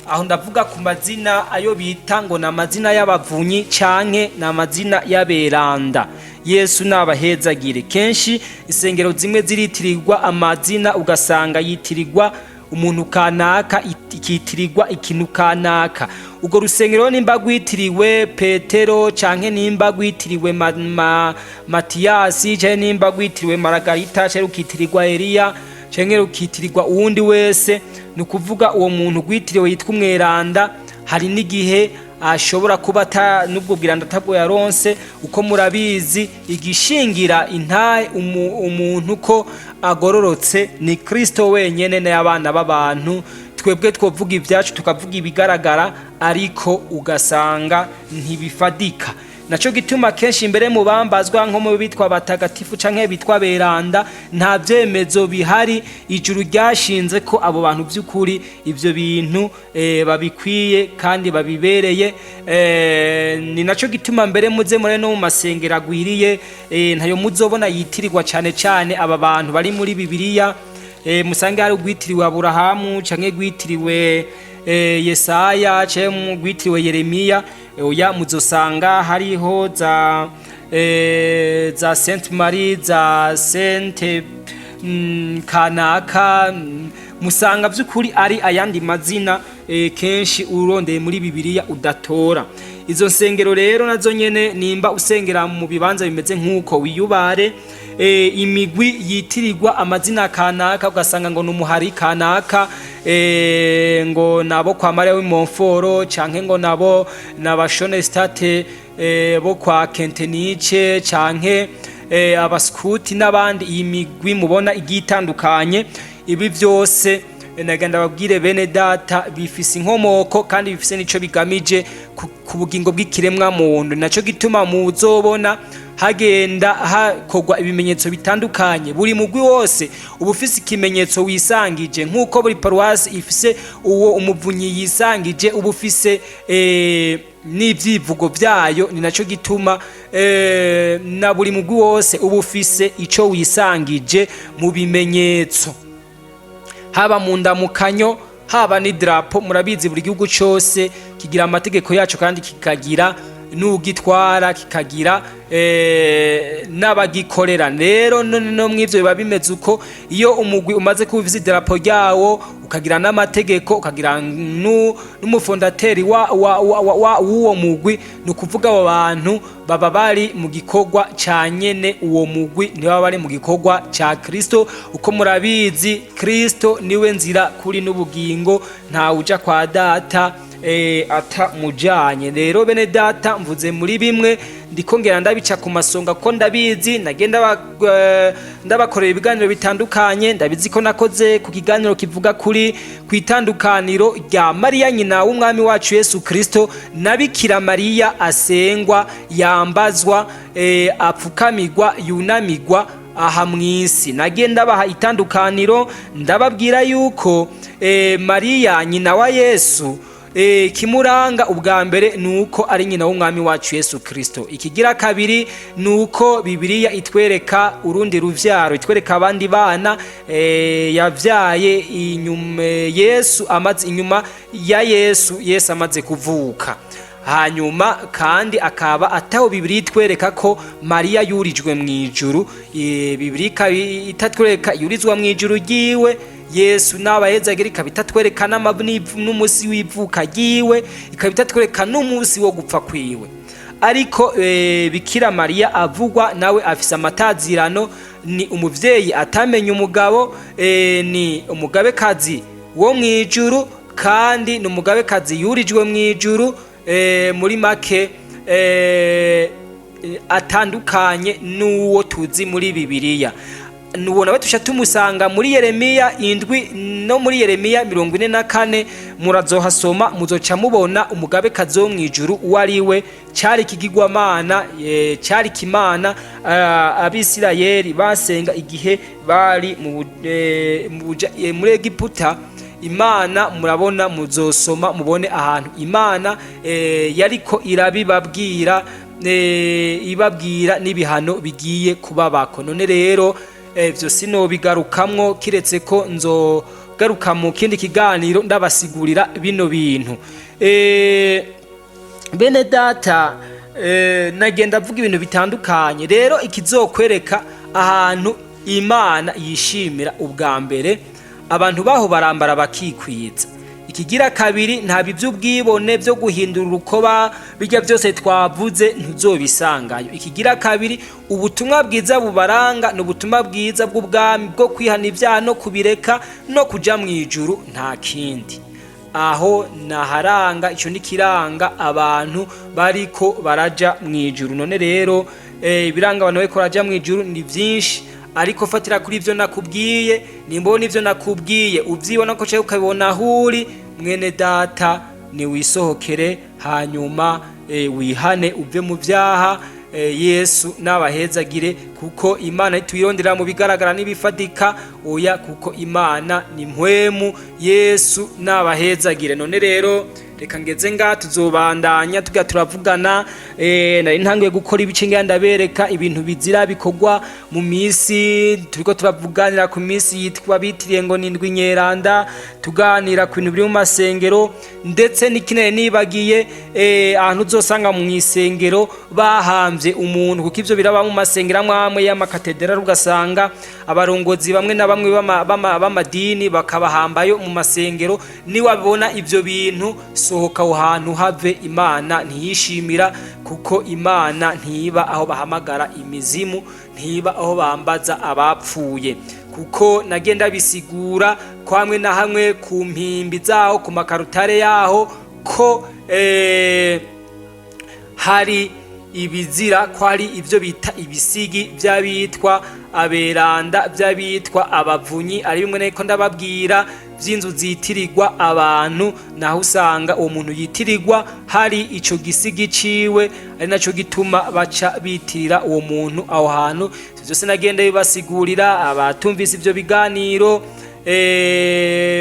Aho ndavuga ku mazina ayo bita ngo ni amazina y'abavunyi canke ni amazina y'aberanda. Yesu nabahezagire. Kenshi insengero zimwe ziritirirwa amazina, ugasanga yitirirwa umuntu kanaka, ikitirirwa ikintu kanaka. Ubwo rusengero nimba rwitiriwe Petero, canke nimba rwitiriwe Matiyasi, canke nimba rwitiriwe Maragarita, canke rukitirirwa Eliya. canke rukitirirwa uwundi wese. Ni ukuvuga uwo muntu rwitiriwe yitwa umweranda, hari n'igihe ashobora kuba ata n'ubwo bwiranda atabwo yaronse. Uko murabizi, igishingira intahe umuntu ko agororotse ni Kristo wenyene n'abana b'abantu. Twebwe twovuga ibyacu, tukavuga ibigaragara, ariko ugasanga ntibifadika. Naco gituma kenshi imbere mu bambazwa nko mu bitwa batagatifu canke bitwa beranda, nta vyemezo bihari ijuru ryashinze ko abo bantu by'ukuri ivyo bintu babikwiye kandi babibereye. Ni naco gituma mbere muze mure no mu masengero agwiriye, ntayo muzobona yitirirwa cane cane aba bantu bari muri Bibiliya. Musange hari ugwitiriwe Aburahamu canke gwitiriwe Yesaya canke gwitiriwe Yeremiya. Oya, muzosanga hariho za Sainte Marie, za Sainte kanaka. Musanga by'ukuri ari ayandi mazina kenshi urondeye muri Bibiliya udatora. Izo nsengero rero nazo nyene, nimba usengera mu bibanza bimeze nk'uko, wiyubare imigwi yitirirwa amazina kanaka, ugasanga ngo numuhari kanaka, ngo nabo kwa Maria w'Imomforo, canke ngo nabo n'abashonestate bo kwa Kentenice, canke abaskuti n'abandi. Iyi migwi mubona igiye itandukanye, ibi byose nagenda babwire bene data, bifise inkomoko kandi bifise nico bigamije ku bugingo bw'ikiremwa muntu. Naco gituma muzobona hagenda hakorwa ibimenyetso bitandukanye. Buri mugwi wose uba ufise ikimenyetso wisangije, nk'uko buri paruwasi ifise uwo umuvunyi yisangije, uba ufise n'ivyivugo vyayo. Ni naco gituma na buri mugwi wose uba ufise ico wisangije mu bimenyetso, haba mu ndamukanyo, haba n'idarapo. Murabizi, buri gihugu cyose kigira amategeko yaco kandi kikagira n'ugitwara, kikagira n'abagikorera. Rero no mw'ivyo biba bimeze uko. Iyo umugwi umaze kuba ufise idarapo ryawo, ukagira n'amategeko, ukagira n'umufondateri w'uwo mugwi, ni ukuvuga abo bantu baba bari mu gikorwa ca nyene uwo mugwi, ntibaba bari mu gikorwa ca Kristo. Uko murabizi, Kristo niwe nzira, kuri n'ubugingo, ntawuja kwa Data atamujanye. Rero bene data, mvuze muri bimwe, ndiko ngera ndabica ku masonga, ko ndabizi nagenda ndabakorera ibiganiro bitandukanye. Ndabizi ko nakoze ku kiganiro kivuga kuri ku itandukaniro rya Mariya nyina w'umwami wacu Yesu Kristo na Bikira Mariya asengwa, yambazwa, apfukamirwa, yunamigwa aha mw'isi. Nagiye ndabaha itandukaniro, ndababwira yuko Mariya nyina wa Yesu, kimuranga ubwa mbere ni uko ari nyina w'umwami wacu Yesu Kristo. Ikigira kabiri ni uko Bibiliya itwereka urundi ruvyaro, itwereka abandi bana yavyaye inyuma Yesu amaze, inyuma ya Yesu, Yesu amaze kuvuka. Hanyuma kandi akaba ataho Bibiliya itwereka ko Mariya yurijwe mu ijuru. Bibiliya ikaba itatwereka yurizwa mu ijuru ryiwe Yesu n'abahezagira, ikaba itatwereka n'umunsi w'ivuka ryiwe, ikaba itatwereka n'umunsi wo gupfa kwiwe. Ariko Bikira Mariya avugwa nawe afise amatazirano: ni umuvyeyi atamenye umugabo, ni umugabekazi wo mu ijuru, kandi ni umugabekazi yurijwe mu ijuru. Muri make atandukanye n'uwo tuzi muri Bibiliya. Nuwo nawe tusha tumusanga muri Yeremiya 7 no muri Yeremiya 44. Murazohasoma, muzoca mubona umugabekazi wo mw'ijuru uwo ari we. Cyari ikigirwamana, cyari kimana Abisirayeli basenga igihe bari muri Egiputa. Imana, murabona, muzosoma mubone ahantu Imana yariko irabibabwira, ibabwira n'ibihano bigiye kubabako. None rero ivyo sinobigarukamwo, kiretse ko nzogaruka mu kindi kiganiro ndabasigurira bino bintu. Bene data, nagenda avuga ibintu bitandukanye. Rero ikizokwereka ahantu Imana yishimira ubwa mbere, abantu baho barambara bakikwiza. Ikigira kabiri, nta iby'ubwibone byo guhindura urukoba, bijya byose twavuze ntuzobisangayo. Ikigira kabiri, ubutumwa bwiza bubaranga ni ubutumwa bwiza bw'ubwami, bwo kwihana ibyaha no kubireka no kuja mu ijuru, nta kindi. Aho naharanga icyo nikiranga abantu bariko baraja mu ijuru. None rero ibiranga abantu bariko baraja mu ijuru ni byinshi, ariko fatira kuri ibyo nakubwiye. Nimbona ibyo nakubwiye ubyibona ko cyangwa ukabibona aho uri, mwene data, ni wisohokere, hanyuma wihane uve mu byaha. Yesu nabahezagire, kuko Imana tuyirondera mu bigaragara n'ibifatika, oya, kuko Imana ni mpwemu. Yesu nabahezagire. None rero reka ngeze ngaha, tuzobandanya tujya turavugana. Nari ntanguye gukora ibice ngira ndabereka ibintu bizira bikorwa mu minsi turiko turavuganira, ku minsi yitwa bitiriye ngo ni Indwi Nyeranda, tuganira ku bintu biri mu masengero, ndetse n'ikinene nibagiye, ahantu uzosanga mu isengero bahambye umuntu, kuko ivyo biraba mu masengero amwe amwe y'amakatedrali, ugasanga abarongozi bamwe na bamwe b'amadini bakabahambayo mu masengero. Niwabona ivyo bintu, sohoka aho hantu have. Imana ntiyishimira, kuko Imana ntiba aho bahamagara imizimu, ntiba aho bambaza abapfuye, kuko nagenda bisigura ko hamwe na hamwe ku mpimbi zaho, ku makarutare yaho, ko hari ibizira, ko hari ibyo bita ibisigi by'abitwa aberanda, by'abitwa abavunyi, ari bimwe niko ndababwira by'inzu zitirirwa abantu, naho usanga uwo muntu yitirirwa hari ico gisigi ciwe, ari naco gituma baca bitirira uwo muntu aho hantu. Ivyo byose nagenda bibasigurira. Abatumvise ivyo biganiro,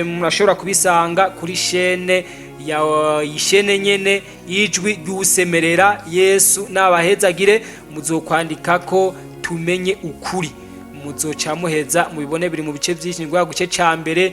murashobora kubisanga kuri chaîne ya ishene nyene Ijwi ry'Usemerera. Yesu nabahezagire. Muzokwandika ko tumenye ukuri, muzoca muheza mubibone. Biri mu bice byinshi, ngo gice ca mbere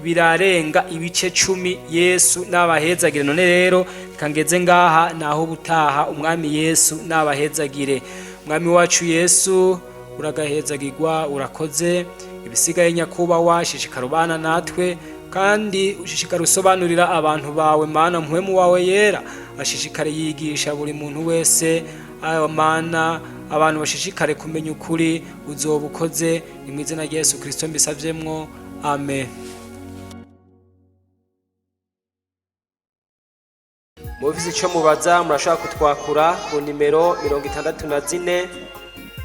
birarenga ibice 10. Yesu nabahezagire. None rero kangeze ngaha, naho butaha. Umwami Yesu nabahezagire. Umwami wacu Yesu, uragahezagirwa, urakoze. Ibisigaye, nyakubahwa, shishikara ubana natwe kandi ushishikara usobanurira abantu bawe. Mana, mpwemu wawe yera ashishikare yigisha buri muntu wese. Ayo Mana, abantu bashishikare kumenya ukuri. Uzoba ukoze. Ni mu izina rya Yesu Kristo mbisavyemwo, amen. Mufise ico mubaza, murashobora kutwakura ku nimero 64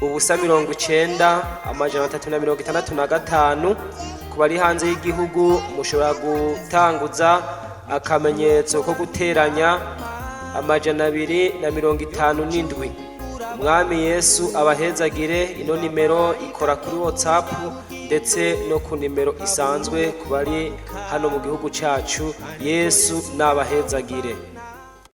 0 90 365. Ku bari hanze y'igihugu, mushobora gutanguza akamenyetso ko guteranya 257. Umwami Yesu abahezagire. Ino nimero ikora kuri WhatsApp ndetse no ku nimero isanzwe ku bari hano mu gihugu cyacu. Yesu nabahezagire.